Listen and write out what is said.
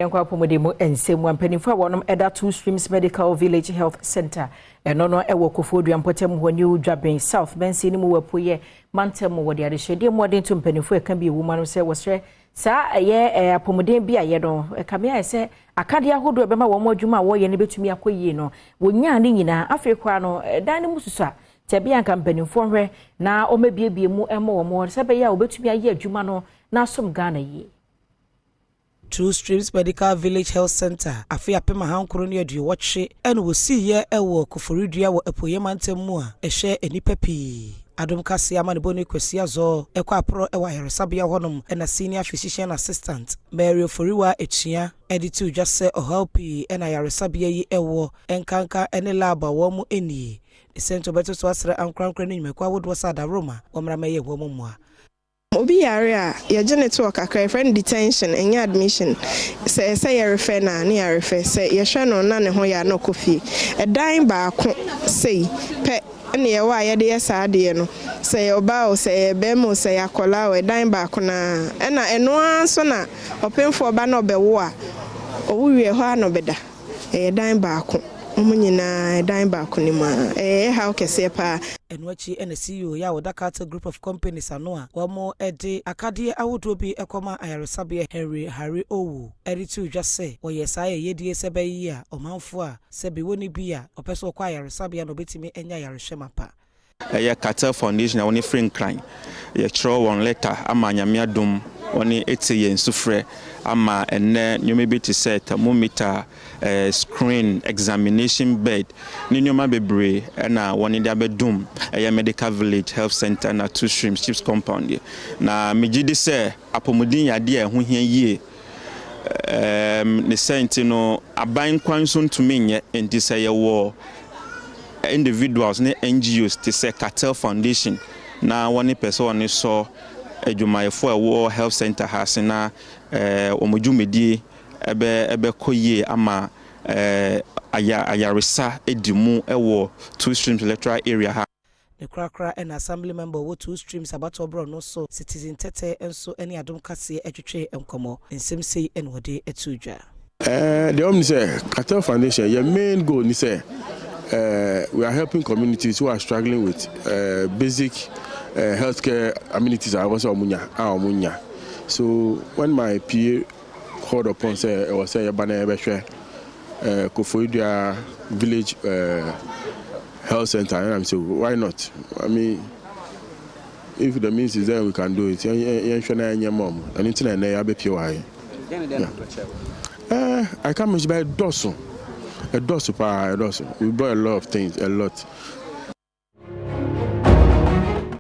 Yɛnkɔ apɔmuden mu nsɛm mu. Mpanimfoɔ a wɔnom ɛda Two Streams Medical Village Health Center, ɛno no ɛwɔ Koforidua mpɔtam hɔ, New Dwabin South bɛnsi no mu wɔ Apueyɛ mantam mu, wɔde adehyɛdeɛ mu ɔde nto mpanimfoɔ ɛka bi ewu mu ano sɛ wɔsrɛ saa ɛyɛ apɔmuden bi a yɛ no ɛkame ayɛ sɛ akadeɛ ahodoɔ ɛbɛma wɔn adwuma a wɔreyɛ no bɛtumi akɔ yie no, wɔnyaa ne nyinaa. Afei koraa no, ɛdan no mu soso a tɛbi anka mpanimfoɔ hwɛ na wɔmabiebie mu ɛma wɔn sɛ ɛbɛyɛ a wɔbɛtumi ayɛ adwuma no na asom Ghana yie. Two Streams Medical Village Health Center, afe 1980 ɛna wɔsiiɛ ɛwɔ Koforidua wɔ Apueeɛ mantam mu a ɛhyɛ nnipa pii. Adom Kaseɛ amanebɔ Kwasi Azɔ ɛkɔ aporɔ ɛwɔ ayaresabea hɔnom ɛna Senior Physician Assistant Mary Oforiwa Ekyia ɛde to dwa sɛ ɔhaw pii ɛna ayaresabea yi ɛwɔ, nkanka ɛne lab a wɔn mu nie ne sɛ nti wɔbɛto so asrɛ ankorankora ne nnwumakuo ahodoɔ sɛ adaworoma wɔmmra mɛyɛ wɔn mmoa. Obi yare a, yɛgye ne to wɔ kakra, yɛfrɛ no detention, ɛnyɛ admission. Sɛ ɛsɛ yɛrefɛ no a, ne yɛarefɛ. Sɛ yɛhwɛ no na ne ho yɛ a, na ɔkɔ fie. Ɛdan baako sei pɛ ɛne yɛwɔ a yɛde yɛ saa adeɛ no. Sɛ yɛ ɔbaa o, sɛ yɛ bɛrima o, sɛ yɛ akɔlaa o, ɛdan baako naa. Ɛna ɛno ara nso na ɔpemfoɔ ba na ɔbɛwo a, ɔwo wie hɔ a na ɔbɛda. Ɛyɛ dan baako. Wɔn nyinaa ɛdan baako ne mu a ɛyɛ haw kɛseɛ paa. Ɛno akyi ɛna CEO yɛ a wɔda Carter Group of Companies ano a wɔn de akadeɛ ahodoɔ bi kɔma ayaresabea, Henry Harry Owu, ɛde to dwa sɛ wɔyɛ saa yɛyɛdie sɛ bɛyi a ɔmanfoɔ a sɛbi wɔn bi a ɔpɛ sɛ ɔkɔ ayaresabea na ɔbɛtumi anya ayarehwɛ mapa. Ɛyɛ Cartel Foundation a wɔne firi Nkran. Yɛkyerɛw wɔn letter ama Nyame adom wɔne ete yɛn sufrɛ ama ɛnnɛ nneɛma bi te sɛ thermometer, screen, examination bed ne nneɛma bebree ɛna wɔne de abɛdum ɛyɛ Medical Village Health Center na Two Streams CHPS compound yɛ. Na megye di sɛ apɔmuden yɛ adeɛ a ɛho hia yie. Ne sɛ nti no, aban kwan so ntumi nyɛ, nti sɛ yɛwɔ individuals ne NGOs te sɛ Cartel Foundation na wɔne pɛ sɛ wɔne sɔ adwumayɛfoɔ a ɛwɔ health center ha ase na wɔn dwumadie ɛbɛkɔ yie ama ayaresa edi mu ɛwɔ Two Streams electoral area ha. Ne korakora ɛna assembly member wɔ Two Streams abatoɔ borɔ no so, Citizen Tete, nso ne Adom Kaseɛ atwitwe nkɔmmɔ. Nsɛm sei ɛna wɔde ato dwa. Deɛ wɔn ni sɛ Cartel Foundation, yɛ main goal ni sɛ we are helping communities who are struggling with basic healthcare amenities a wɔn sɛ wɔn nya a wɔn nya. So when my PA called upon sɛ ɛwɔ sɛ yɛba na yɛbɛhwɛ Koforidua Village Health Center, and I'm say, why not? I mean, if the means is there, we can do it. Yɛn hwɛ na yɛnyɛ mɔ ɔmo. Ɛno nti na ɛnɛ yɛabɛpie wɔ ha yi. I can't mention, but ɛdɔɔso, ɛdɔɔso paa, ɛdɔɔso. We bought a lot of things, a lot.